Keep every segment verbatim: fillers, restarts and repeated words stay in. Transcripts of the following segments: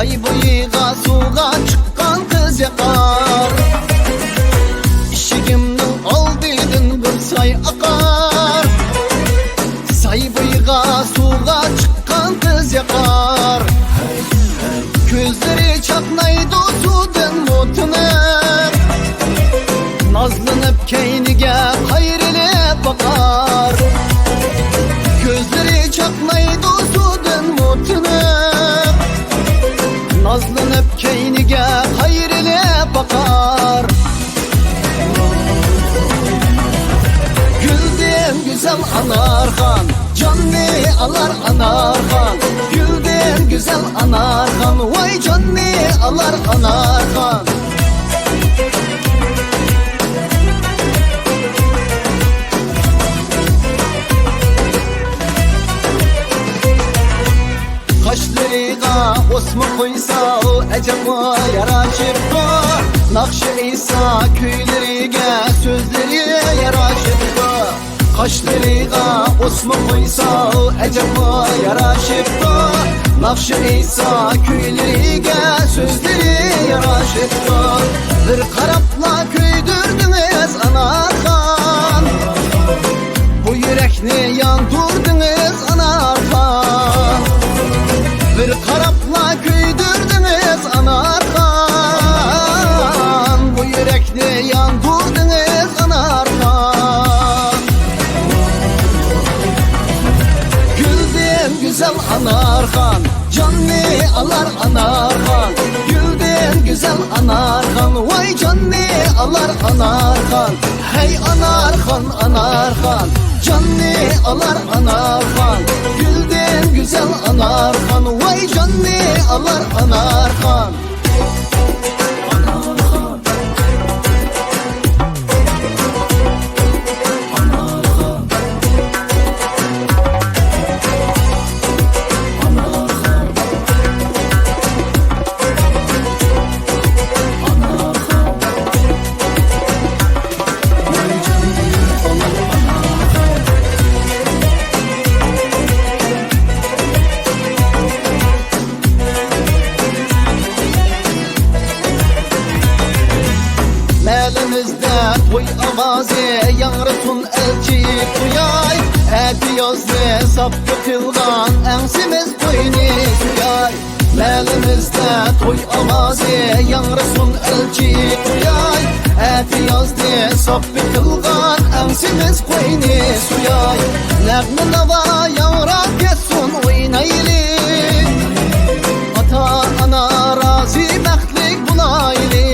ساي بويىغا سۇغا چىققان قىز ياقار. ئىشىكىمنىڭ ئالدىدىن بىر ساي ئاقار. ساي بويىغا سۇغا چىققان قىز ياقار. كۆزلىرى چاقنايدۇ سۇدىنمۇ تىنىق. نازلىنىپ كەينىگە قايرىلىپ باقار. كۆزلىرى چاقنايدۇ سۇدىنمۇ تىنىق. نازلىنىپ كەينىگە قايرىلىپ باقار. گۈلدىن گۈزەل ئانارخان، جاننى ئالار ئانارخان. گۈلدىن گۈزەل ئانارخان، ۋاي جاننى ئالار ئانارخان. قاشلىرىغا ئوسما قويسا، ئەجەبمۇ ياراشىپتۇ. ناخشا ئېيتسا، كۈيلىرىگە سۆزلىرى ياراشىپتۇ. قاشلىرىغا ئوسما قويسا، ئەجەبمۇ ياراشىپتۇ. ناخشا ئېيتسا، كۈيلىرىگە سۆزلىرى ياراشىپتۇ. بىر قاراپلا كۆيدۈردىڭىز ئانارخان. بۇ يۈرەكنى ياندۇردىڭىز ئانارخان. بىر قاراپلا كۆيدۈردىڭىز ئانارخان. بۇ يۈرەكنى ياندۇردىڭىز ئانارخان. گۈلدىن گۈزەل ئانارخان، جاننى ئالار ئانارخان. گۈلدىن گۈزەل ئانارخان، ۋاي جاننى ئالار ئانارخان. ھەي ئانارخان، ئانارخان، جاننى ئالار ئانارخان. گۈلدىن گۈزەل ئانارخان، ۋاي جاننى ئالار ئانارخان. مەھەللىمىزدە توي ئاۋازى ياڭرىسۇن، ئەلچى قوياي. ئەتىيازنى ساپ قىلغان ئەڭسىمىز قوينى سوياي. مەھەللىمىزدە توي ئاۋازى ياڭرىسۇن، ئەلچى قوياي. ئەتىيازنى ساپ قىلغان ئەڭسىمىز قوينى سوياي. نەغمە ناۋا ياڭراپ كەتسۇن، ئوينايلى. ئاتا-ئانا رازى، بەختلىك بولايلى.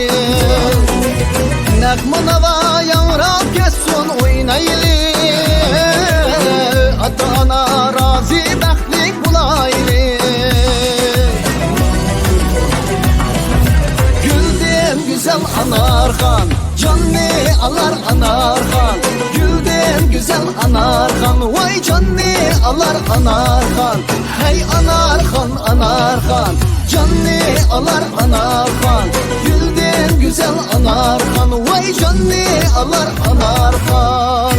نەغمە ناۋا ياڭراپ كەتسۇن، ئوينايلى. ئاتا-ئانا رازى، بەختلىك بولايلى. گۈلدىن گۈزەل ئانارخان، جاننى ئالار ئانارخان. گۈلدىن گۈزەل ئانارخان، ۋاي جاننى ئالار ئانارخان. ھەي ئانارخان، ئانارخان، جاننى ئالار ئانارخان. گۈلدىن گۈزەل ئانارخان، ۋاي جاننى ئالار ئانارخان.